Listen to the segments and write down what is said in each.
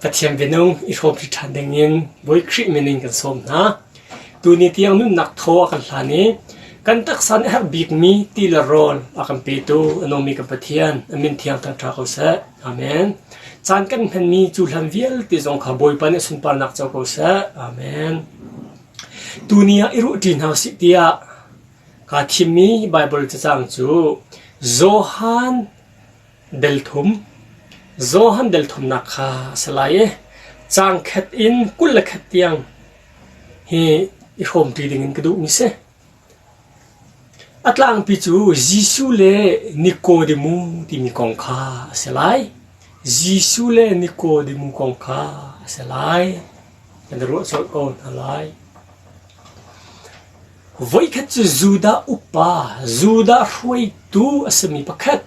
Pathian bianung i hrawmṭi ṭhan dingin Bawi Khrih min in kan sawm hna. Tuni tiang nunnak thaw a kan hlan i kan taksa nih a herh bikmi ti le rawl a kan petu a nungmi kan Pathian a min thiang thangṭha ko seh. Amen. Caan kan hmanmi cu hlan vialte zong kha Bawipa nih sunparnak co ko seh. Amen. Tuni ah i ruahṭi hna usih tiah kaa thimmi Baibal cacang cu Johan Delthum Johan delthumnak kha a si lai i caang khat in 21 tiang hi i hrawmṭi dingin ka duhmi si. A tlangpi cu Jesuh le Nikodemu timi kong kha a si lai. Jesuh le Nikodemu kong kha a si lai. Kan i ruah colh ko hna lai. Voikhat cu Judah upa, Judah hruaitu a simi pakhat,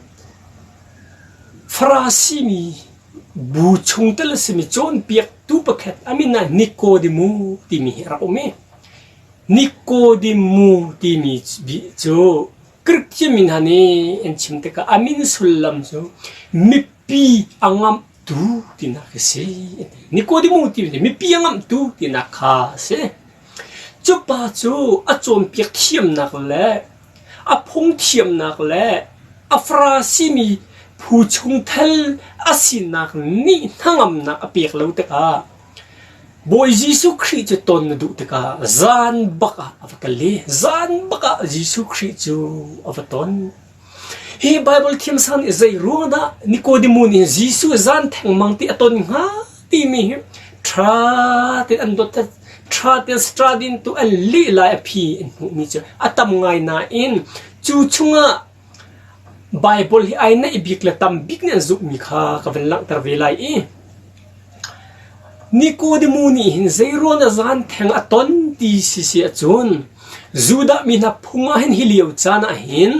Farasi mi bu chungtel a simi cawnpiaktu pakhat a min ah Nikodemu timi hi a rak um i Nikodemu timi cu Greek thiammi hna nih an chim tikah a min sullam cu mipi a ngamhtu tinak a si. Nikodemu timi cu mipi a ngamhtu tinak kha a si. Cu pa cu a cawnpiak thiamnak le a phung thiamnak le a Farasi mi phu chungtel a sinak nih hnangamnak a pek lo tikah Bawi Jesuh Khrih cu ton na duh tikah zan bak ah a va kal i zan bak ah Jesuh Khrih cu a va ton. Hi Baibal thiamsang nih zei ruang dah Nikodemu nih Jesuh zan thengmang ti a ton hnga timi hi ṭha tein an dot ṭha tein stradin tu an lih lai a phi an hmuhmi cu a tam ngai nain cu chungah Baibal hi ai naih bik le tam bik nih an zumhmi kha ka van langhter ve lai i Nikodemu nih hin zei ruang dah zan theng a ton ti si si ahcun Judah mi hna phung ah hin hi lio caan ah hin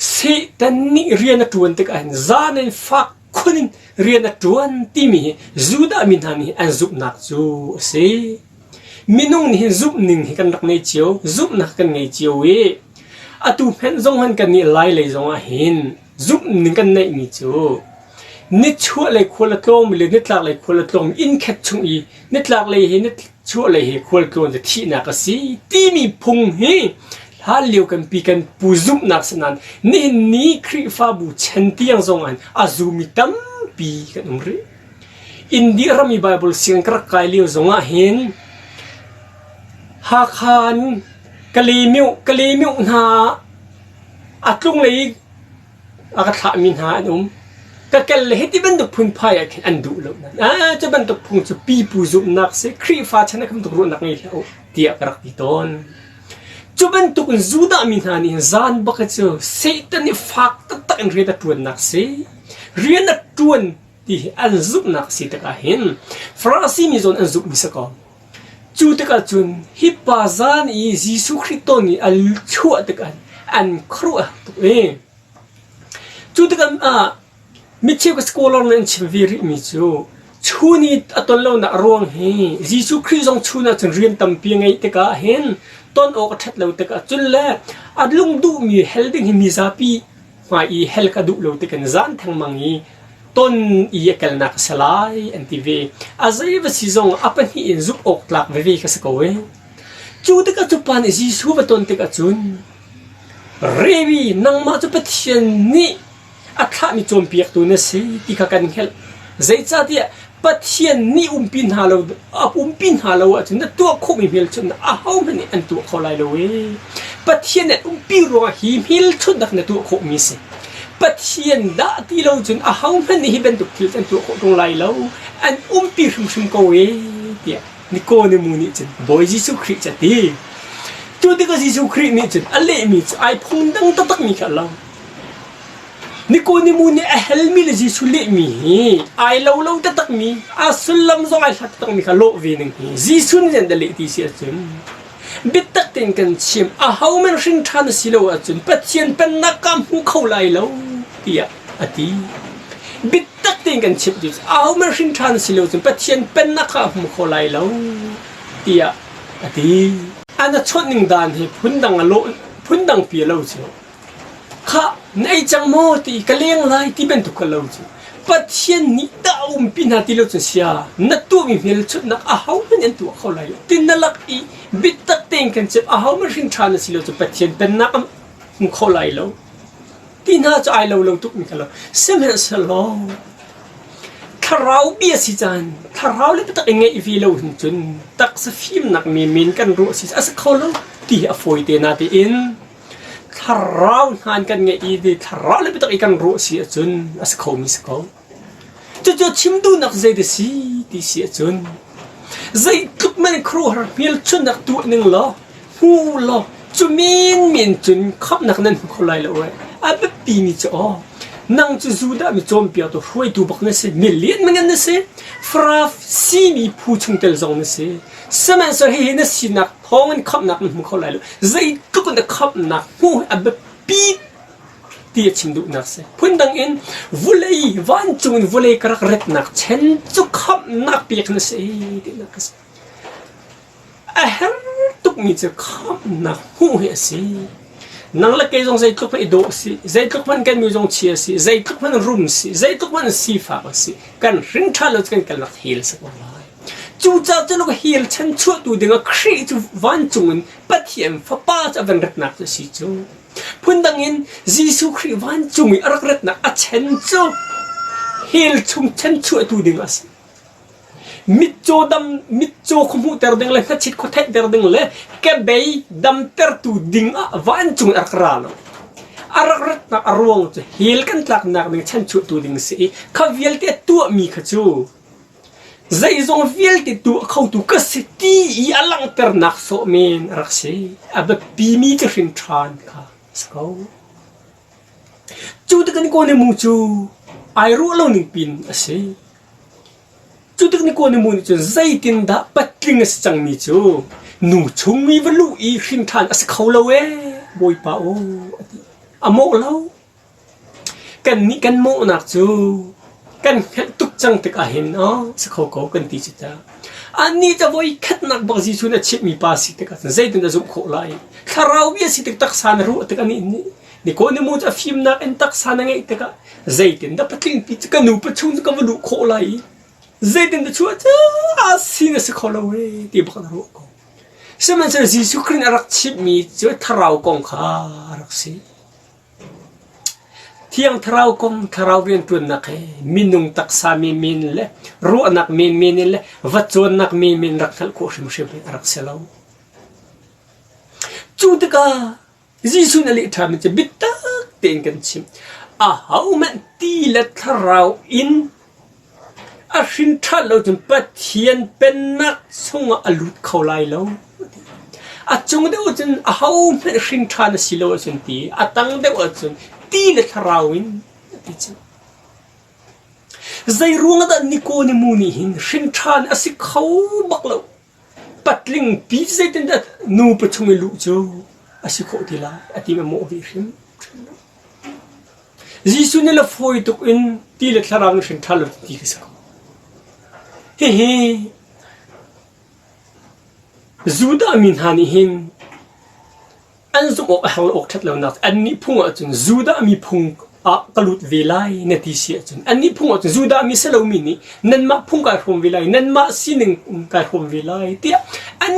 Satan nih rian a ṭuan tikah hin zan in fak khun in rian a ṭuan timi hi Judah mi hna nih an zumhnak cu a si. Minung nih hin zumhning hi kan rak ngei cio, zumhnak kan ngei cio i atu hmenh zong han kan nih lai lei zong ah hin zumhning kan neihmi cu nichuahlei khual a tlawngmi le nitlaklei khual a tlawngmi inn khat chung i nitlaklei hi nichuahlei hi khualtlawn cu thihnak a si timi phung hi hlanlio kan pi kan pu zumhnak si nain nihin ni Khrihfabu chan tiang zong ah a zumi tampi kan um rih. India ram i Bible sianginn ka rak kai lio zong ah hin Hakha in Kalemiu Kalemiu hna a tlunglei a ka thlahmi hna an um. Ka kel le hiti bantuk phunphai ah khin an duh lo. Ah, cu bantuk phung cu pipu zumhnak si, Khrihfa chan ah kha bantuk ruahnak ngei hlah u, tiah ka rak ti tawn. Cu bantuk in Judah mi hna nih zan bak cu Satan nih fak taktak in rian a ṭuannak si. Rian a ṭuan ti hi an zumhnak si tikah hin Farasi mi zawn an zumhmi si ko. Cu tikah cun hi pa zan i Jesuh Khrih ton i a chuah tikah an khuaruah tuk i cu tikah ah micheu ka scholar nih an chim ve rihmi cu chun i a ton lonak a ruang hi Jesuh Khrih zong chun ah cun rian tampi a ngeih tikah hin ton awk a ṭhat lo tikah cun le a lung duhmi hel ding hi mizapi hmai i hel ka duh lo tikin zan thengmang i ton i a kalnak a si lai an ti ve. A zei va si zong a pahnih in zumh awk tlak veve ka si ko e. Cu tikah cu pa nih Jesuh va ton tikah cun Revi nangmah cu Pathian nih a thlahmi cawnpiaktu na si ti kha kan hngalh. Zeicahtiah Pathian nih umpi hna lo a umpi hna lo ahcun na tuah khawhmi hmelchunhnak ahohmanh nih an tuah kho lai lo ee. Pathian nih an umpi ruangah hi hmelchunhnak na tuah khawhmi a si. Pathian dah ti lo cun ahohmanh nih hi bantuk thil an tuah khawh ṭung lai lo. An umpi hrimhrim ko ee tiah Nikodemu nih cun Bawi Jesuh Khrih cu a ti. Cu tikah Jesuh Khrih nih cun a lehmi cu ai phungdang taktakmi kha a lo. Nikodemu nih a helmi le Jesuh lehmi hi ai lo lo taktakmi, a sullam zong ai hlat taktakmi kha lawh ve ning hi Jesuh nih an leh ti si ahcun biatak tein kan chim ahohmanh hrin ṭhan a si lo ahcun Pathian pennak ka hmu kho lai lo tiah a ti. Biatak tein kan chimh ti ahohmanh hrin ṭhan a si lo cun Pathian pennak kha a hmu kho lai lo tiah a ti. An a chawnh ning dan hi phundang a lawh phundang pi a lo cu. Khah, na ei cang maw ti ka leng lai ti bantuk ka lo cu. Pathian nih dah a umpi hna ti lo cun sia na tuahmi hmelchunhnak ahohmanh an tuah kho lai lo. Ti na lak i biatak tein kan chim ahohmanh hrin ṭha na si lo cu Pathian pennak a hmu kho lai lo. Ti hna cu ai lo lo tuk mi kha lo. Sihmanhsehlaw thlarau bia si caan thlarau le biatak i ngeih ve lo hin cun taksa fimnak menmen kan ruah si a si kho lo ti hi a fawi te na tiin Thlarau hna an kan ngeih i thlarau le biatak i kan ruah si ahcun a si khomi si ko. Cucu chim duhnak zei dah si ti si ahcun zeitluk man khuaruahhar hmelchunhnak tuah ning law hmu law cu menmen cun khamhnak nan hmu kho lai lo eh. A biapimi cu aw nang cu Judah mi cawnpiaktu hruaitu bak na si, mi lianmang na si, Farasi mi phu chungtel zong na si. Sihmanhsehlaw hihi na sinak thawngin khamhnak na hmu kho lai lo. Zeitluk in dah khamhnak hmuh hi a biapi ti a chim duhnak si. Phundang in vulei vancung in vulei ka rak retnak chen cu khamhnak pek na si tinak a si. A her tukmi cu khamhnak hmuh hi a si. Nang le kei zong zeitluk hmanh i dawh si, zeitluk hmanh kan mi zong chia si, zeitluk hmanh rum si, zeitluk hmanh sifak si, kan hrin ṭha lo cu kan kalnak hel si ko lai. Cucaah cu lung hel chanchuahtu dingah Khrih cu vancung in Pathian Fapa cu a van ratnak cu a si cu. Phundang in Jesuh Khrih vancung i a rak ratnak a chan cu hell chung chanchuahtu ding a si. Mitcaw dam mitcaw khua hmuhter ding le hnachit khua theihter ding le kebei damtertu ding ah vancung in a rak ra lo. A rak ratnak a ruang cu hell kan tlaknak ding chanchuahtu ding a si i kha vialte a tuahmi kha cu Zeizong vialte tuah khotu ka si ti i a langhternak sawh men a rak si. A biapimi ka hrin ṭhan kha a si ko. Cu tik Nikodemu cu ai ruah lo ning pin a si. Cu tik Nikodemu nih cun zeitindah patling a si cangmi cu nu chung i va luh i hrin ṭhan a si kho lo ee, Bawipa aw a ti. A mawh lo. Kannih kan mawhnak cu kan hngalh tuk cang tikah hin aw si kho ko kan ti cu ta. Annih cu voi khatnak bak Jesuh nih a chimhmi pa si tikah cun zeitin a zumh khawh lai? Thlarau bia si tik taksa na ruah tik anih nih Nikodemu cu a fimnak in taksa na ngeih tikah zeitindah patlingpi cu ka nupa chung cu ka va luh khawh lai i zeitindah chuah cu a sin a si kho lo ee ti bak na ruah ko. Sihmanhsehlaw Jesuh Khrih nih a rak chimhmi cu thlarau kong kha a rak si. Thiang Thlarau kong thlarau rianṭuannak he minung taksa menmen le ruahnak menmen in le va cawnnak menmen rak hngalh khawh hrimhrim hi a rak si lo. Cu tikah Jesuh nih a leh ṭhanmi cu biatak tein kan chimh. Ahohmanh ti le thlarau in A hrin ṭhan lo cun Pathian Pennak chungah a lut kho lai lo. A cung deuh ahcun ahohmanh hrin ṭhan a si lo ahcun ti, a tang deuh ahcun ti le thlarau in a ti cang. Zei ruangah dah Nikodemu nih hin hrin ṭhan a si kho bak lo? Patling pi zeitindah nupa chung i luh cu a si khawh ti lai a ti ma mawh ve hrim hrim lo. Jesuh nih le fawi tuk in ti le thlarau in hrin ṭhan lo ti ka si ko. Hihi Judah mi hna nih hin an zumh awk a herh awk ṭhat lonak annih phung ahcun Judah mi phung ah ka lut ve lai na ti si ahcun annih phung ahcun Judah mi si lomi nih nanmah phung kai hrawm ve lai nanmah sining kai hrawm ve lai tiah an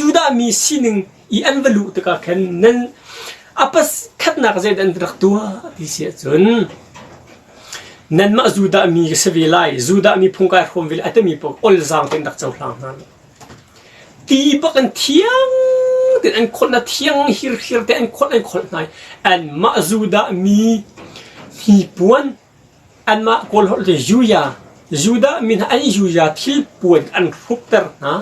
Judah mi sining i an va luh tikah khan nan a pakhatnak zeidah an rak tuah ti si ahcun nanmah Judah mi ka si ve lai Judah mi phung kai hrawm ve lai a timi paoh olzaang tein rak cohlang hna lo ti bak an thiang tein an kholh na thiang hirhir te an kholh an kholh hna i anmah Judah mi hnipuan Anmah Kawl holh cu Yuya, Judah mi hna an Yuya thilpuan an hrukter hna.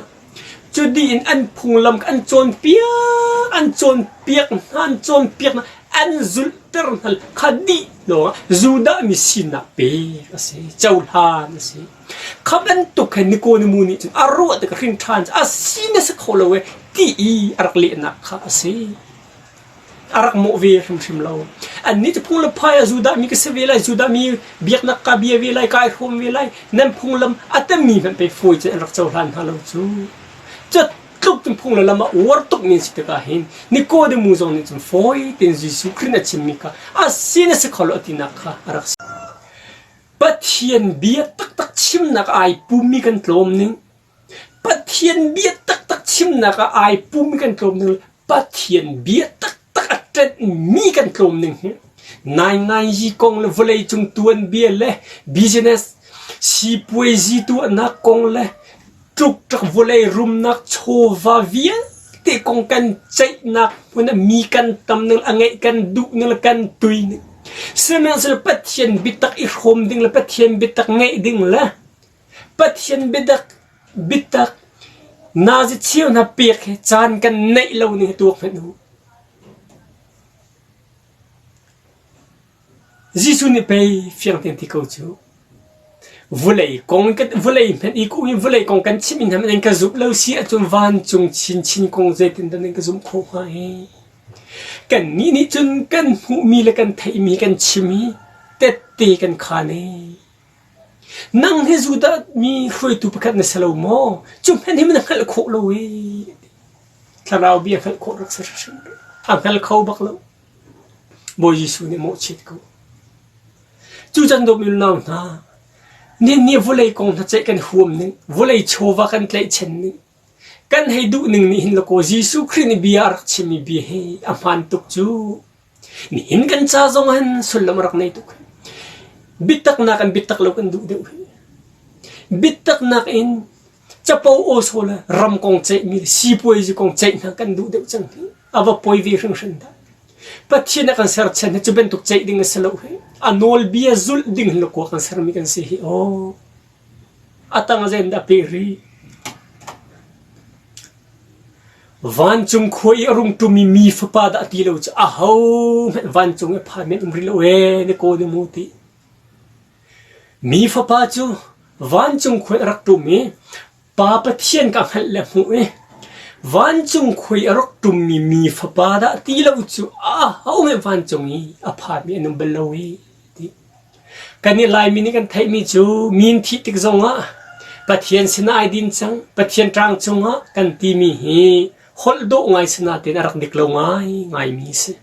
Cu dih in an phunglam an cawnpiak, an cawnpiak hna, an cawnpiak hna, an zulhter hna kha dih lawngah Judah mi sinak pek a si, cohlan a si. Kha bantuk he Nikodemu nih cun a ruah tik hrin ṭhan a si na si kho lo e ti i a rak lehnak kha a si. a rak mawh ve hrimhrim lo. Annih cu phung le phai ah Judah mi ka si ve lai, Judah mi biaknak ka bia ve lai, kai hrawm ve lai, nan phunglam a temi hmanh pei fawi cun an rak cohlan hna lo cu. Tluk cun phung le lam ah uar tuk mi an si tikah hin Nikodemu zong nih cun fawi tein Jesuh Khrih nih a chimmi kha a sin a si kho lo a tinak kha a rak si. Pathian bia taktak chimnak ai pummi kan tlawm ning, Pathian bia taktak chimnak ah ai pummi kan tlawm ning le Pathian bia taktak a ṭanhmi kan tlawm ning hi naingnaizi kong le vawleicung tuanbia le business sipuaizi tuahnak kong le tlukṭak vawlei rumnak chawva vialte kong kan ceihnak hmun ah mi kan tam ning a ngeih kan duh ning le kan tui ning sihmanhsehlaw Pathian biatak i hrawm ding le Pathian biatak ngeih ding le Pathian biatak biatak nazi cheu hna pek hi caan kan neih lo ning hi tuak hmanh u. Jesuh nih pei fiang tein ti ko cu. Vawlei kong kan vawlei hmanh i kum in vawlei kong kan chim in hmanh nan ka zumh lo si ahcun vancung chinchin kong zeitindah nan ka zumh khawh hnga hi? Kannih nih cun kan hmuhmi le kan theihmi kan chim i tette kan khaan i nang hi Judah mi hruaitu pakhat na si lo maw? Cu hmanh hi na hngalh khawh lo i thlarau bia hngalh khawh rak si hrimhrim. A hngal kho bak lo. Bawi Jesuh nih mawhchiat ko. Cu can dawm unau hna, nihin ni vawlei kong hna ceih kan huam ning, vawlei chawva kan tlaihchan ning, kan hei duh ning nih hin lakaw Jesuh Khrih nih bia a rak chimmi bia hi a hmaan tuk cu. Nihin kan ca zong hin sullam a rak nei tuk. Biataknak in biatak lo kan duh deuh hi. Biataknak in capo aw le ram kong ceihmi le sipuaizi kong ceih hna kan duh deuh cang hi. A va poi ve hringhran dah. Pathian a kan serchan hi cu bantuk ceih ding a si lo hi. A nawlbia zulh ding hin lakua kan sermi kan si hi. Aw. A tang zein dah pe rih. Vancung khua i a rung ṭumi mi fapa dah ti lo cu aho hmanh vancung i phan men um rih lo ee na kaw na mu ti. Mi fapa cu vancung khua in a rak ṭum i Pa Pathian ka hngalh le hmuh i vancung khua i a rak ṭummi mi fapa dah ti lo cu aho hmanh vancung i a phanmi an um bal lo i ti. Kan i Laimi nih kan theihmi cu min thih tik zongah Pathian sinah ai din cang, Pathian ṭang cungah kan timi hi holh dawh ngai si nain a rak dik lo ngai ngaimi a si.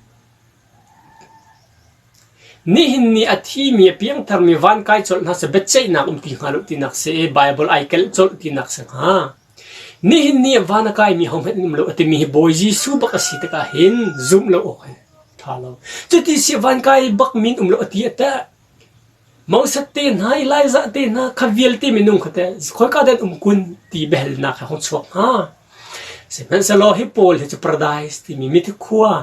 Nihin ni a thimi a piangtharmi van kai colh hna seh biaceihnak um ti hnga lo tinak si i Baibal ai kelh colh tinak si hnga. Nihin ni ah van a kaimi hohmanh an um lo a timi hi Bawi Jesuh bak a si tikah hin zumh lo awk hi ṭha lo. Cuti si van kai bak min um lo a ti a teh. Moses te hna, Elijah te hna kha vialte minung kha teh khoika dah an um kun ti biahalnak he hung chuak hnga. Sihmanhsehlaw hi pawl hi cu paradise timi mithi khua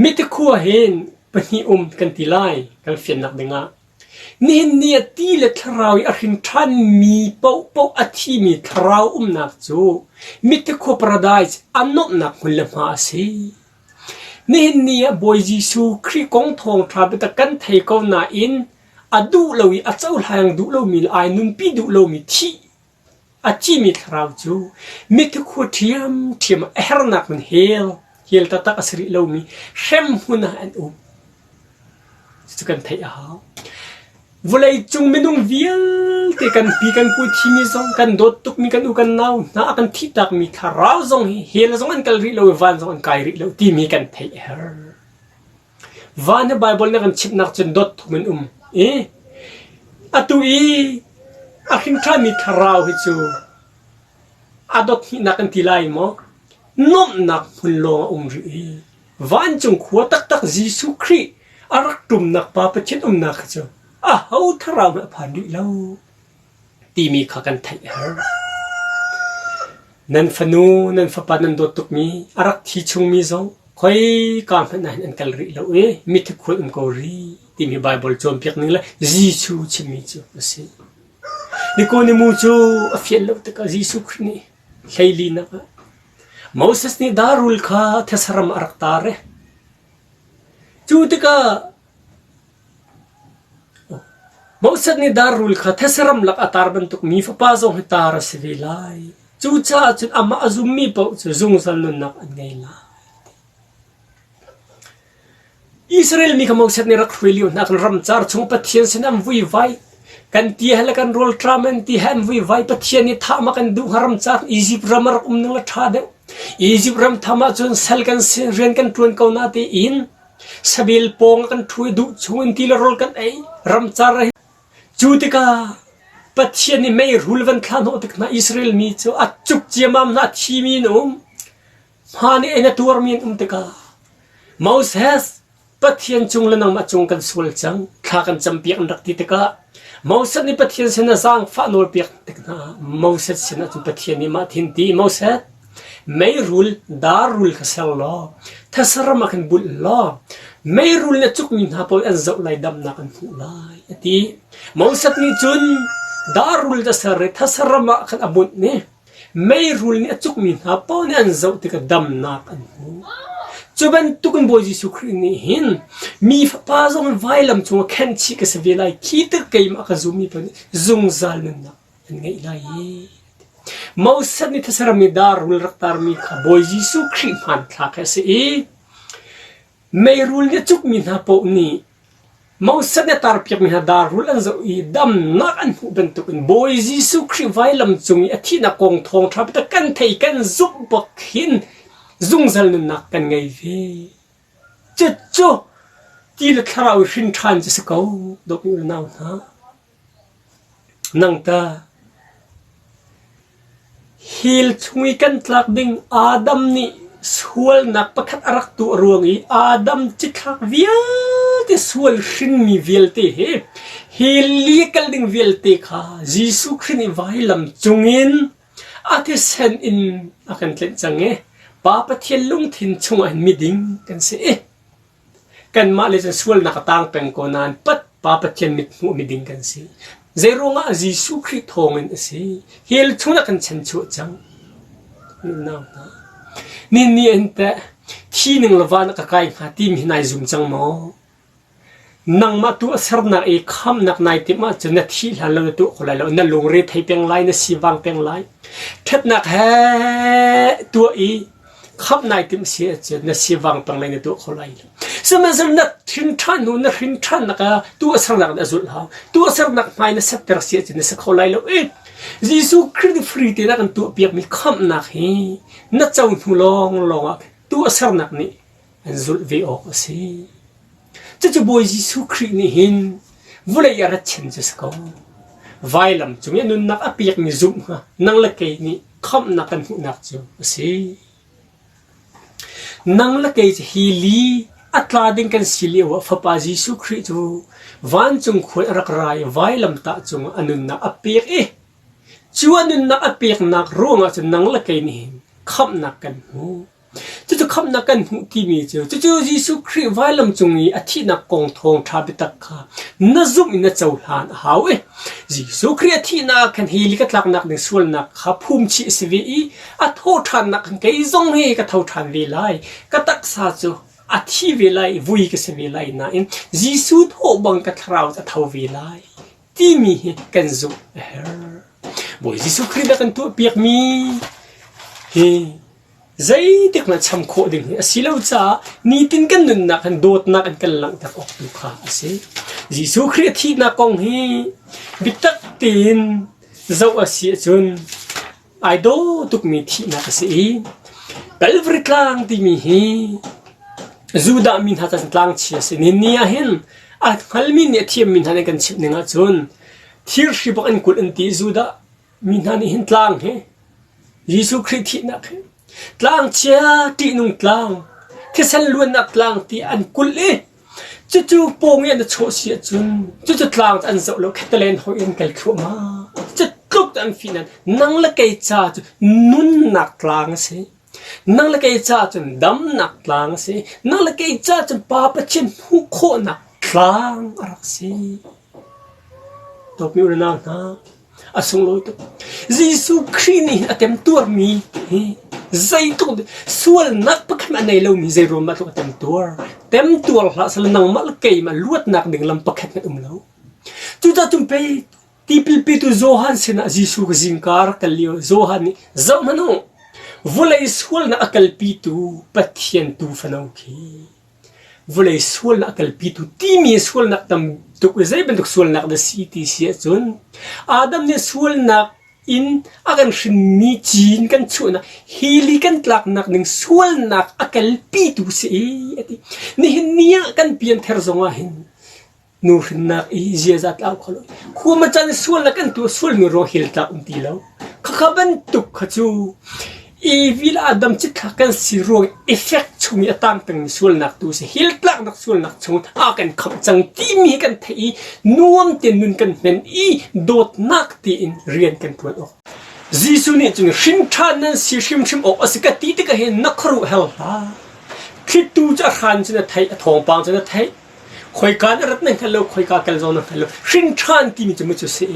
Mitikhua hin pahnih um kan ti lai kan fiannak dingah. Nihin ni ah ti le thlarau i a hrin ṭhanmi paohpaoh a thimi thlarau umnak cu mitikhua paradise a nuamhnak hmun le hma a si. Nihin ni ah Bawi Jesuh Khrih kong thawngṭha biatak kan thei ko nain a duh lo i a cohlang duh lomi le ai nunpi duh lomi thih A cimi thlarau cu mithikhua ṭhiamṭhiam ah a hernak hmun hell, hell taktak a si rih lomi hremhmun ah an um. Cucu kan theih a hau. Vawleicung minung vialte kan pi kan pu thimi zong, kan dawt tukmi kan u kan nau hna a kan thihtakmi thlarau zong hi hell zong an kal rih lo i van zong an kai rih lo timi kan theih a herh. Van hi Baibal nih a kan chimhnak cun dot thum in um i atu i a hringṭhanmi thlarau hi cu a dot hnihnak kan ti lai maw nuamhnak hmun lawng a um rih i vancung khua taktak Jesuh Khrih a rak ṭumnak Pa Pathian umnak kha cu aho thlarau hmanh a phan rih lo. timi kha kan theih a herh. Nan fanu, nan fapa nan dawt tukmi, a rak thi chungmi zong khoika hmanh ah hin an kal rih lo i mithi khual um ko rih timi Baibal cawnpiak ning le Jesuh chimmi cu a si. Nikodemu cu a fian lo tikah Jesuh Khrih nih hleilinak ah Moses nih darul kha thesaram a rak tar i cu tikah Moses nih dar rul kha thetse ramlak a tar bantuk mi fapa zong hi tar a si ve lai. Cucaah cun amah a zummi paoh cu zungzal nunnak an ngei lai. Israel mi kha Moses nih rak hruai lio hna khan ramcar chung Pathian sin an vuivai. Kan ti he le kan rawlṭam an ti he an vuivai. Pathian nih thah ma kan duh hnga ramcar Izipt ram a rak um ning le ṭha deuh. Izipt ram tham ahcun sal kan si, rian kan ṭuan ko na tiin Sabil pawng a kan ṭhu i duh chung in ti le rawl kan ei. Ramcar ah hin. Cu tikah Pathian nih meirul van thlah hnawh tik hna Israel mi cu a cuk ciammam hna a thimi an um. Hma nih ein a tuarmi an um tikah Moses Pathian cung le nangmah cung kan sual cang thla kan campiak an rak ti tikah Moses nih Pathian sin ah zaangfah nawlpiak tik hna Moses sinah cun Pathian nih mah thin ti Moses meirul darrul kha ser law thasaram ah khan bulh law meirul nih a cukmi hna pawl an zoh lai damnak an hmuh lai a ti. Moses nih cun darrul a ser i thasaram ah khan a bunh i meirul nih a cukmi hna paoh nih an zoh tikah damnak an hmu. Cu bantukin Bawi Jesuh Khrih nih hin mi fapa zong vailam cungah khenhchih ka si ve lai khi tik keimah ka zummi paoh nih zungzal nunnak an ngeih lai i Moses nih thasaram i darrul rak tarmi kha Bawi Jesuh Khrih hmanthlak hi a si i meirul nih a cukmi hna paoh nih Moses nih a tarpiakmi hna darrul an zoh i damnak an hmuh bantukin Bawi Jesuh Khrih vailam cung i a thihnak kong thawngṭha biatak kan thei kan zumh bak hin zungzal nunnak kan ngei ve. Cucu ti le thlarau i hrin ṭhan cu si ko, dawtmi u le nau hna. Nang ta hell chung i kan tlak ding Adam nih sualnak pakhat a rak tuah ruang i Adam cithlak vialte sual hrinmi vialte he hell li kal ding vialte kha Jesuh Khrih nih vailam cungin a thisen in a kan tlenh cang i Pa Pathian lungthin chungah hin miding kan si i Kanmah le cun sualnak a tang peng ko nain pat Pa Pathian mithmuh miding kan si. Zeiruangah Jesuh Khrih thawngin a si. Hell chung ah kan chanchuah cang. Nau hna. Nin ni in teh thi ning le van ah ka kai hnga timi hi nai zum cang maw? Nangmah tu a sernak i khamnak nai timh ahcun na thih hlan lo na tuah kho lai lo. Na lungre thei peng lai, na sivang peng lai. Ṭhatnak he tuah i khamh nai timh si ahcun na sivang peng lai na tuah kho lai lo. Sihmanhsehlaw na hrin ṭhan hnu na hrin ṭhannak ah tuahsernak na zulh hau. Tuahsernak hmai na setter si ahcun na si kho lai lo i Jesuh Khrih free te na kan tuahpiakmi khamhnak hi na co hnu lawnglawng ah tuahsernak nih an zulh ve awk a si. Cucu Bawi Jesuh Khrih nih hin vawlei a rat chan cu si ko. Vailam cung i a nunnak a pekmi zumh hnga nang le kei nih khamhnak kan hmuhnak cu a si. Nang le kei cu hi li a tla ding kan si lio ah Fapa Jesuh Khrih cu vancung khua a rak ra i vailamtah cungah a nunnak a pek i cu a nunnak a peknak ruangah cun nang le kei nih hin khamhnak kan hmu. Cucu khamhnak kan hmuh timi cu cucu Jesuh Khrih vailam cung i a thihnak kong thawngṭha biatak kha na zumh in na cohlan a hau i Jesuh Khrih a thihnak khan hi li ka tlaknak ding sualnak kha phumchih a si ve i a thawhṭhannak khan kei zong hi ka tho ṭhan ve lai ka taksa cu a thi ve lai i vui ka si ve lai nain Jesuh thawh bang ka thlarau cu a tho ve lai timi hi kan zumh a herh. Bawi Jesuh Khrih dah kan tuahpiakmi hi Zeitik hmanh cham khawh ding hi a si lo caah nitin kan nunnak hin dawtnak in kan langhter awk tu kha a si. Jesuh Khrih a thihnak kong hi biatak tein zoh a si ahcun ai daw tukmi thihnak a si i Calvary tlang timi hi Judah mi hna cun tlangchia a si. Ni ni ah hin a hngalmi nih a thiammi hna nih kan chimh ning ahcun thirhri bak an kulh an ti Judah mi hna nih hin tlang hi Jesuh Khrih thihnak hi tlangchia ṭihnung tlang thisen luannak tlang ti an kulh i cucu pawng i an i chawh si ahcun cucu tlang cu an zoh lo khetalen hoi in kal thluahmah cu tluk an fih nain nang le kei ca cu nunnak tlang a si nang le kei ca cun damnak tlang a si nang le kei ca cun Pa Pathian hmuh khawhnak tlang a rak si Dawtmi u le nau hna A sunglawi tuk. Jesuh Khrih nih hin a temtuarmi hi zeitluk sualnak pakhat a nei lomi zei ruam ah tluk a temtuar. Temtuar hlah sal nangmah le keimah luatnak ding lam pakhat hmanh um lo. Cucaah cun pei tipil petu Johan sinah Jesuh ka zingka rak kal lio Johan nih zoh hmanh u vawlei sualnak a kalpitu Pathian tuufano khi Vawlei sualnak a kalpitu timi sualnak tam tuk i zei bantuk sualnak dah si ti si ahcun Adam nih sualnak in a kan hrinmi cin kan chuahnak hili kan tlaknak ding sualnak a kalpitu si i a ti. Nihin ni ah kan pianthar zongah hin. Nu hrinnak i ziaza tlau kho lo. Khua ma can sual na kan tuah sualmi ruang hil tlak um ti lo. Khakha bantuk kha cu Evil Adam cithlak kan si ruang effect chung i a tang pengmi sualnak tu si hil tlaknak sualnak chung a kan khamh cang timi kan theih i nuam tein nun kan hmen i dawtnak tiin rian kan ṭuan awk. Jesuh nih cun hrin ṭhan nan si hrimhrim awk a si ka ti tikah hin na khuaruah hel hlah. Thlitu cu a hran cun a theih, a thawngpang cun a theih. Khoika na rat na hngal lo, khoika kal zong na hngal lo. Hrin ṭhan timi cu mu cu si.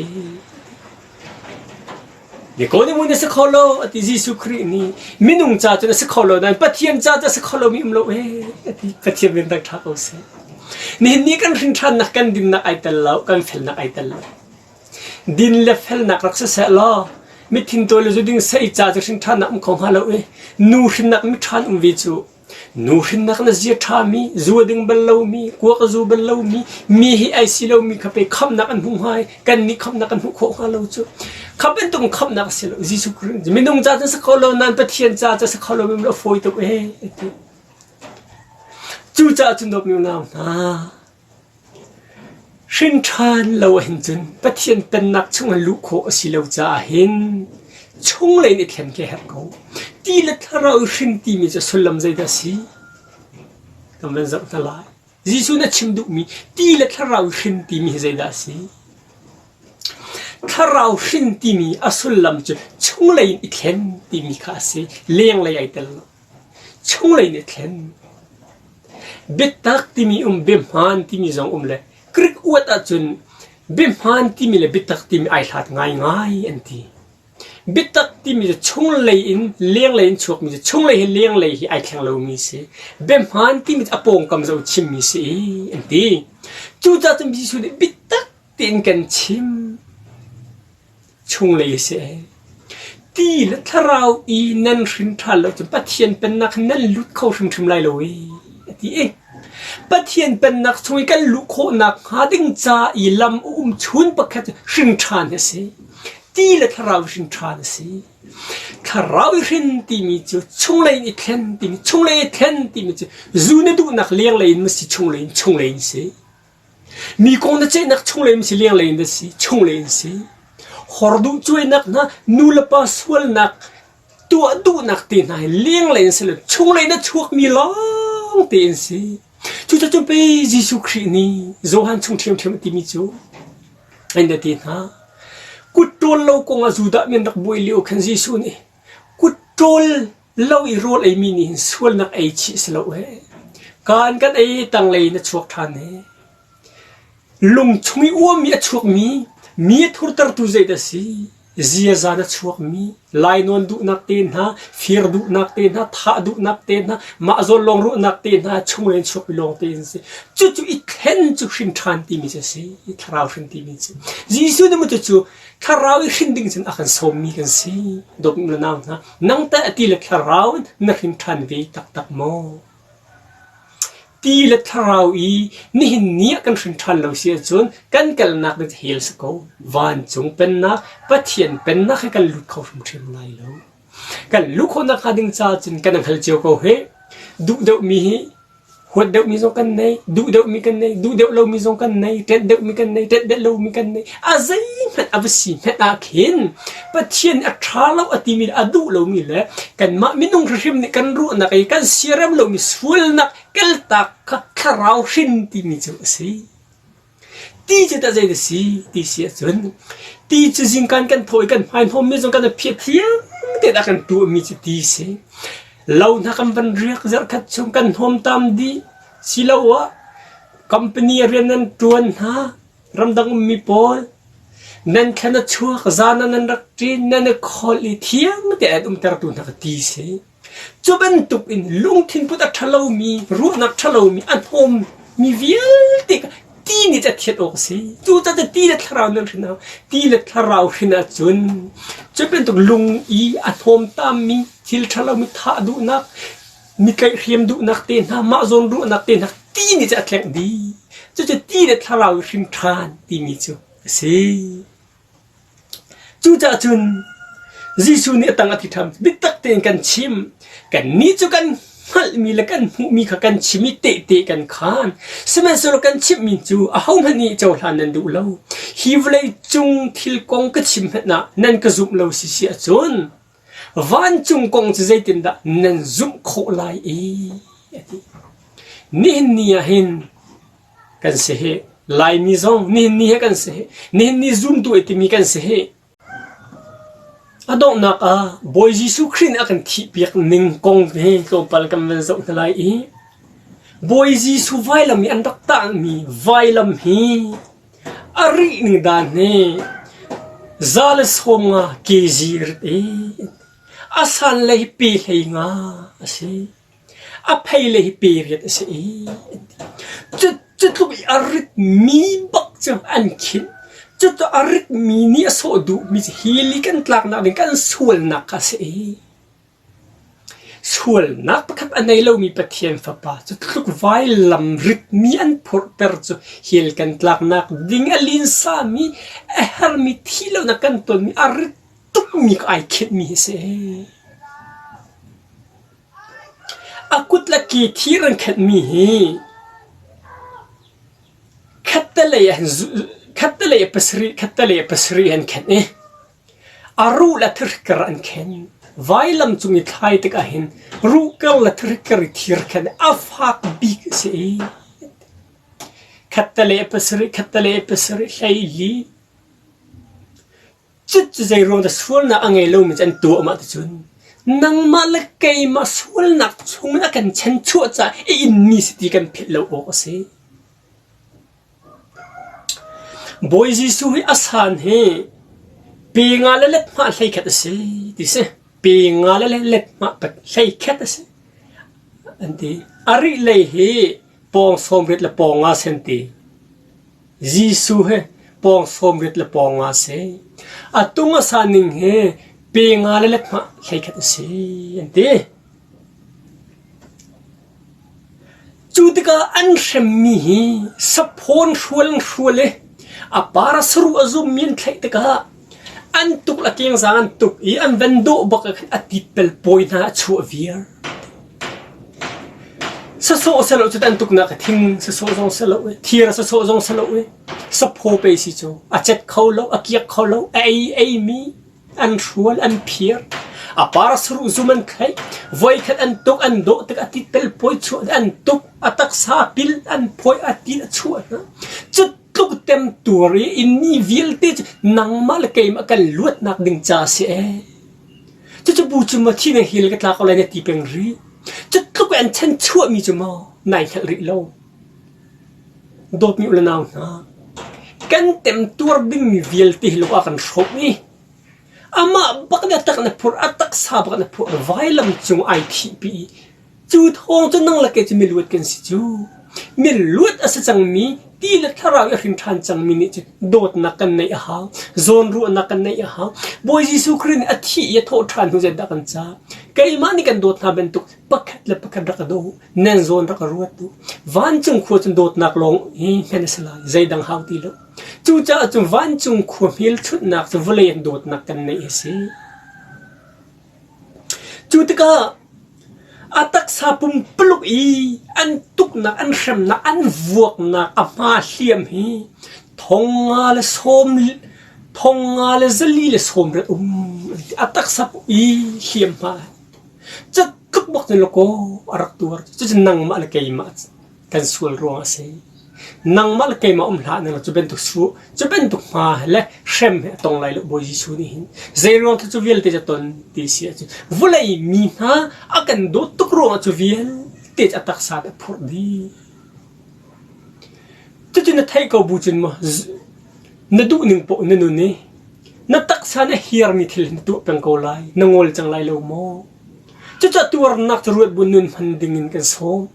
Nikodemu na si kho lo a ti Jesuh Khrih nih minung ca cun a si kho lo nain Pathian ca cu a si kho lomi um lo ee a ti Pathian min dang ṭha ko seh. Nihin ni kan hrin ṭhannak kan dinnak ai tel lo kan felnak ai tel lo. Din le felnak rak siseh law mithin tawi le zuding sei ca cu hrin ṭhannak um kho hnga lo i nu hrinnak mi ṭhan um ve cu Nu hrinnak na zia ṭhami, zu a ding bal lomi, kuak a zu bal lomi, mi hi ai si lomi kha pei khamhnak an hmuh hnga i kannih khamhnak kan hmuh khawh hnga lo cu. Kha bantuk khamhnak a si lo. Jesuh Khrih minung ca cun si kho lo nain Pathian ca cu si kho lo mi a fawi tuk ee ti. Cucaah cun dawtmi unau hna, Hrin ṭhan lo ahhin cun Pathian Pennak chungah luh khawh a si lo caah hin chunglei in i thlen khi a herh ko. Ti le Thlarau i hrin timi cu sullam zeidah a si? Kan van zoh hna lai. Jesuh nih a chim duhmi ti le Thlarau i hrin timi hi zeidah a si? Thlarau hrin timi a sullam cu chunglei in i thlen timi kha a si. Lenglei ai tel lo. Chunglei in i thlen. Biatak timi um, biahmaan timi zong um le Greek uat ahcun biahmaan timi le biatak timi ai hlat ngaingai an ti. Biatak timi cu chunglei in lenglei in chuakmi cu chunglei hi lenglei hi ai thleng lomi si. Biahmaan timi cu a pawngkam zoh chimmi si an ti. Cucaah cun Jesuh nih biatak tiin kan chim. Chunglei a si. Ti le thlarau i nan hrin ṭhan lo cun Pathian Pennak hin nan lut kho hrimhrim lai lo i a ti i Pathian Pennak chung i kan luh khawhnak hnga ding ca i lam a um chun pakhat cu hrin ṭhan hi a si. Ti le thlarau i hrin ṭhan a si. Thlarau i hrin timi cu chunglei in i thlen timi chunglei i thlen timi cu zu na duhnak lenglei in ma si chunglei in chunglei in si. Mi kong na ceihnak chunglei in si lenglei in na si, chunglei in si. Hor duh cuainak hna, nu le pa sualnak tuah duhnak te hna hi lenglei in si lo, chunglei na chuakmi lawng te in si. Cucaah pei Jesuh Khrih nih Johan chung ṭhiamṭhiam a timi cu an na ti hna. Kut ṭawl lo kong ah Judah mi an rak buai lio khan Jesuh nih kut ṭawl Lo i rawl eimi nih hin sualnak ei chih si lo ee. Kaan kan ei tanglei in a chuak ṭhan ee. Lung chung i uammi a chuakmi, mi a thurtertu zeidah a si? Ziaza na chuakmi, lainawn duhnak te hna, fir duhnak te hna, thah duhnak te hna, mah zawn lawng ruahnak te hna chunglei in chuakmi lawng te in si. Cucu i thlen cu hrin ṭhan timi cu a si. Thlarau hrin timi cu. Jesuh nih cucu thlarau i hrin ding cun a kan sawmmi kan si. Dawtmi le nau hna, Nang teh ti le thlarau in na hrin ṭhan ve taktak maw? Ti le thlarau i nihin ni ah kan hrin ṭhan lo si ahcun kan kalnak ding cu hell si ko. Vancung pennak, Pathian pennak hi kan lut kho hrimhrim lai lo. Kan luh khawh nakhnga ding caah cun kan hngal cio ko hih. Duh deuhmi hi Huat deuhmi zong kan nei, duh deuhmi kan nei, duh deuh lomi zong kan nei, ṭenh deuhmi kan nei, ṭenh deuh lomi kan nei. A zeihmanh a va si hmanh ah khin Pathian a ṭha lo a timi le a duh lomi le kanmah minung hrimhrim nih kan ruahnak i kan siarem lomi sualnak kaltak kha thlarau hrin timi cu a si. Ti cu tah zei na si ti si ahcun ti cu zingkan kan thaw i kan hmaihnawmmi zong kan i phiah thiang tein a kan tuahmi cu ti si. Lo hna kan van riak zarhkhat chung kan hnawmtam dih siloah company rian nan ṭuan hna ramdang ummi pawl nan thlan a chuak zan ah nan rak ṭin nan i kholh i thiang tein an umtertu hna kha ti si. Cu bantuk in lungthin put a ṭhalomi, ruahnak ṭhalomi, a hnawmmi vialte kha ti nih a thianh awk a si. Cucaah ti le thlarau nan hrin ah ti le thlarau hrin ahcun cu bantuk lung i a hnawmtammi thil ṭhalomi thah duhnak, mi tlaihhrem duhnak te hna, mah zawn ruahnak te hna ti nih cun a tlengh dih. Cucu ti le thlarau i hrin ṭhan timi cu a si. Cucaah cun Jesuh nih a tang a ti ṭham. Biatak tein kan chim. Kannih cu kan hngalhmi le kan hmuhmi kha kan chim i tehte kan khaan. Sihmanhsehlaw kan chimhmi cu ahohmanh nih cohlan nan duh lo. Hi vawlei cung thil kong ka chim hmanh ah nan ka zumh lo si si ahcun vancung kong cu zeitindah nan zumh khawh lai i? A ti. Nihin ni ah hin kan si hi. Laimi zong nihin ni he kan si hi. Nihin ni zumtu ai timi kan si hi. A donghnak ah Bawi Jesuh Khrih nih a kan thihpiak ning kong hi tlawmpal kan van zoh hna lai i Bawi Jesuh vailam i an rak tahmi vailam hi a rih ning dan hi 150 kg rit i a san le hi pe hlei nga a si. A phei le hi period a si i cu tluk i a ritmi bak cu an khinh. Cucu a ritmi nih a sawh duhmi cu hi li kan tlaknak ding kan sualnak kha a si i sualnak pakhat a nei lomi Pathian Fapa cu tluk vailam ritmi an phurhter cu hell kan tlaknak ding a linsami a hermi thi lonak kan tonmi a rit tukmi kha ai khinhmi hi a si. A kut le ke thir an khenhmi hi khattelei ah khattelei ah pasarih khattelei ah pasarih an khenh i a ruh le thirhker an khen. Vailam cung i thlai tikah hin ruhker le thirhker i thir khen a fak bik a si i khattelei ah pasarih khattelei ah pasarih hleili Cucu zeiruang dah sualnak a ngei lomi cu an tuah mah ticun nangmah le keimah sualnak chungin a kan chanchuah caah i inmi si ti kan philh lo awk a si. Bawi Jesuh hi a san hi pe nga le let hmah 11 a si ti si. Pe nga le let hmah 11 a si an ti. A rih lei hi pawng 80 le pawng nga sen ti. Jesuh he pawng 80 le pawng nga a si. A tung a sa ning hi pe nga le lethmah 11 a si an ti. Cu tikah an hremmi hi saphawn hrual an hrual i a par a saruh a zummi an thlaih tikah an tuk le kengzang an tuk i an van dawh bak ah khan a tit pelpawi hna a chuah viar. Sasawh selo cu an tuknak a thing sasawh zong selo i thir sasawh zong selo i saphaw pe si cu a cet kho lo a kiak kho lo a ei ei mi an hrual an phiar a par saruh zum an thlaih voikhat an tuk an dawh tik a tit pel pawi chuah an tuk a taksa pil an phawi a tit a chuah hna cu tluk tem tuar i inni vialte cu nangmah le keimah kan luatnak ding ca si ee Cucu bu cu maw thi na hil ka tla ko lai na ti peng rih. Cu tluk in an chan chuahmi cu maw nai hngalh rih lo. Dawtmi u le nau hna, kan temtuar dingmi vialte hi lung ah kan hrawmh i amah bak na tak na phurh, a taksa bak na phurh, vailam cung ai thihpi i Cu thawng cu nang le kei cu miluat kan si cu. Miluat a si cangmi ti le thlarau i a hrin ṭhan cangmi nih cun dawtnak kan neih a hau, zawnruahnak kan neih a hau. Bawi Jesuh Khrih nih a thih i a thawh ṭhan hnu zeidah kan ca? Keimah nih kan dawt hna bantuk pakhat le pakhat rak ka daw u, nan zawn rak ka ruat u. Vancung khua cun dawtnak lawng hi hman a si lai, zeidang hau ti lo. Cucaah cun vancung khua hmelchunhnak cu vawlei in dawtnak kan neih a si. Cu tikah a taksa pumpuluk i an tuknak, an hremnak, an vuaknak a hma hliam hi thong nga le sawm thong nga le zali le sawm riat um an ti. A taksa i hliamhma tluk bak cun lakaw a rak tuar. Cucu nangmah le keimah kan sual ruangah a si. Nangmah le keimah um hlah ning cu bantuk su cu bantuk hma le hrem he a tong lai lo Bawi Jesuh nih hin zei ruang cu vialte cu ton ti si ahcun vawlei mi hna a kan dawt tuk ruangah cu vialte cu a taksa a phurh dih. Cucu na theih ko bu cun maw na duh ning paoh na nun i na taksa na hiarmi thil na tuah peng ko lai na ngol cang lai lo maw? Cucaah tuarnak cu ruat bu nun hman ding in kan sawm.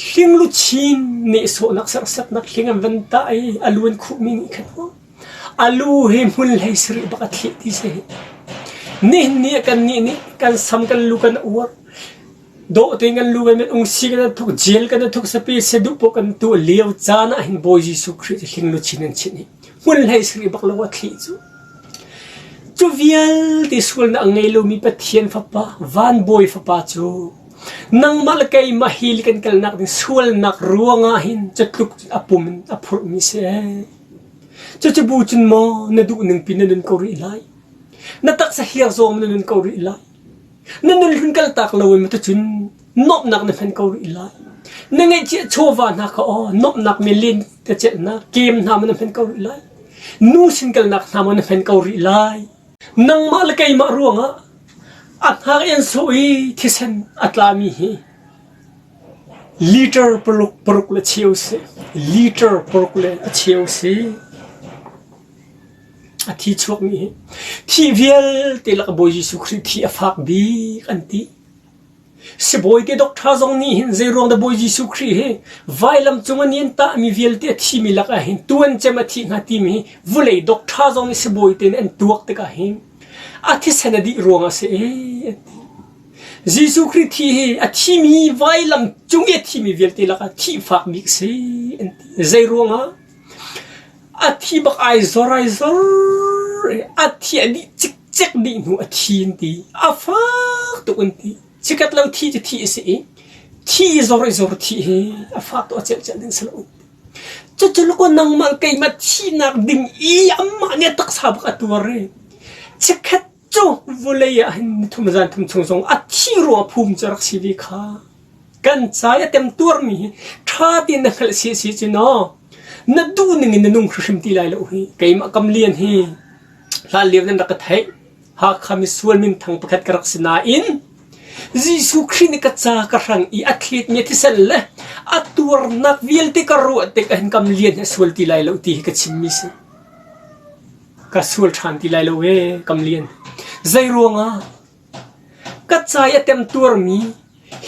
Hling luchin nehsawhnak serhsatnak hling an van tah i a lu an khuhmi nih khan a lu hi hmun hlei sarih bak a thleh ti si. Nihin ni ah kannih nih kan sam kan lu kan uar. Dawh tein kan lu kan met ungsi kan thuk jel kan thuk sapi seduh poh kan tuah lio caan ah hin Bawi Jesuh Khrih cu hling luchin an chinh i hmun hlei sarih bak lo a thleh cu. Cu vialte sualnak a ngei lomi Pathian Fapa, van Bawi Fapa cu nangmah le keimah hi kan kalnak ding sualnak ruangah hin catluk a pum in a phurhmi si. Cucu bu cun maw na duh ning pi na nun ko rih lai? Na taksa hiar zawng na nun ko rih lai? Na nun hlun kaltak lo in cun nuamhnak na hman ko rih lai. Na ngeihchiah chawva hna kha aw nuamhnak men len ka celhnak kem hna ma na hman ko rih lai. Nu sin kalnak hna ma na hman ko rih lai. Nangmah le keimah ruangah a hngak in sawh i thisen a tlami hi liter paruk paruk le cheu si. Liter paruk le a cheu si. A thi chuakmi hi thi vialte lak Bawi Jesuh Khrih thi a fak bik an ti. Sibawi te doctor zong nih hin zeiruang dah Bawi Jesuh Khrih hi vailam cung an in tahmi vialte a thimi lakah hin tuan cem a thih hnga timi hi vulei doctor zong nih sibawi te nih an tuak tikah hin a thisen a dih ruang a si ee an ti. Jesuh Khrih thi hi a thimi vailam cung i a thimi vialte lakah thih fak bik si an ti. Zeiruangah a thi bak ai zor ai zor a thi a dih cikcek dih hnu a thi an ti a fak tuk an ti chikat lo thi cu thi a si i thi i zor i zor thi hi a fak tuk a celh celh ding si lo cucu lako nangmah keimah thihnak ding i amah nih a taksa bak a tuar i chikkhat cu vawlei ah hin nithum zan thum chung zong a thi ruang phum cu rak si ve kha kan ca i a temtuarmi hi ṭha tein na hngalh si si cu naw na duh ning in na nung hrimhrim ti lai lo hi keimah kam lian hi hlan lio nan rak ka theih Hakha misual minthang pakhat ka rak si nain Jesuh Khrih nih ka ca ka hrang i a thletmi a thisen le a tuarnak vialte ka ruah tik ahhin kam lian hi a sual ti lai lo ti hi ka chimmi si. Ka sual ṭhan ti lai lo ee kam lian. Zei ruangah ka ca i a temtuarmi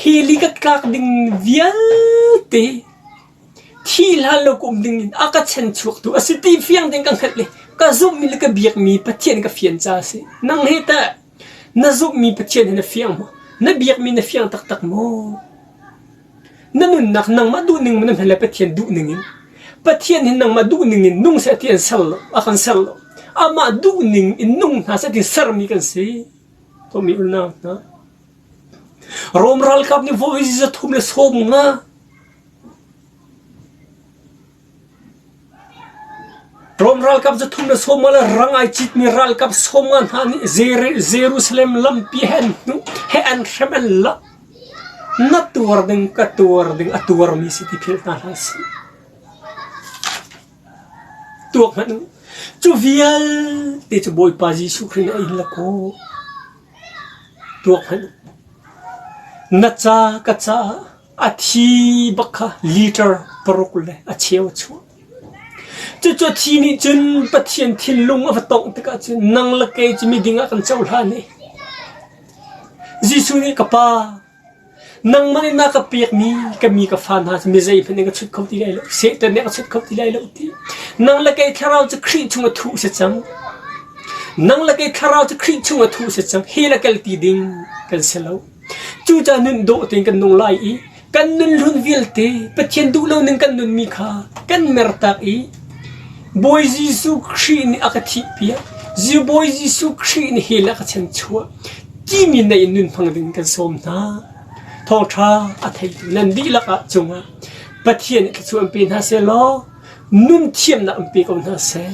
hili ka tlak ding vialte thi hlan lo ka um ding in a ka chanchuaktu a si ti fiang ding ka hngalh le ka zumhmi le ka biakmi Pathian ka fian ca a si. Nang he tah na zumhmi Pathian hi na fiang maw? Na biakmi na fiang taktak maw? Na nunnak nangmah duhning na hman le Pathian duhning in Pathian hi nangmah duhning in nung seh ti an ser lo, a kan ser lo. Amah duhning in nung hna seh ti sermi kan si. Tomi unau hna. Rom ralkap nih voi 350 Rom ralkap 350 le rang ai citmi ralkap 50 hna nih Jerusalem lampi he an hnuh he an hrem an lak. Na tuar ding ka tuar ding a tuarmi si ti philh hna hlah sih. Tuak hmanh u. Cu vialte cu Bawipa Jesuh Khrih nih a in la kaw. Tuak hmanh u. Na ca ka caah A thi bak kha liter paruk le a cheu a chuah. Cucu thi nih cun Pathian thinlung a va tongh tikah cun nang le kei cu miding ah kan cohlan i Jesuh nih ka pa nangmah nih na ka pekmi ka mi ka fa hna cu mi zeihmanh nih ka chut kho ti lai lo Satan nih a ka chut kho ti lai lo ti nang le kei thlarau cu Khrih chung a thuh si cang nang le kei thlarau cu Khrih chung a thuh si cang hi le kal ti ding kan si lo Cucaah nun dawh tein kan nung lai i kan nun hlun vialte Pathian duh lo ning kan nunmi kha kan mertak i Bawi Jesuh Khrih nih a ka thihpiak, Bawi Jesuh Khrih nih hell a ka chanchuah timi nei in nun hmang ding kan sawm hna. Thawngṭha a theitu nan dihlak ah cungah Pathian nih thluachuah in pe hna seh law nun thiamnak in pe ko hna seh.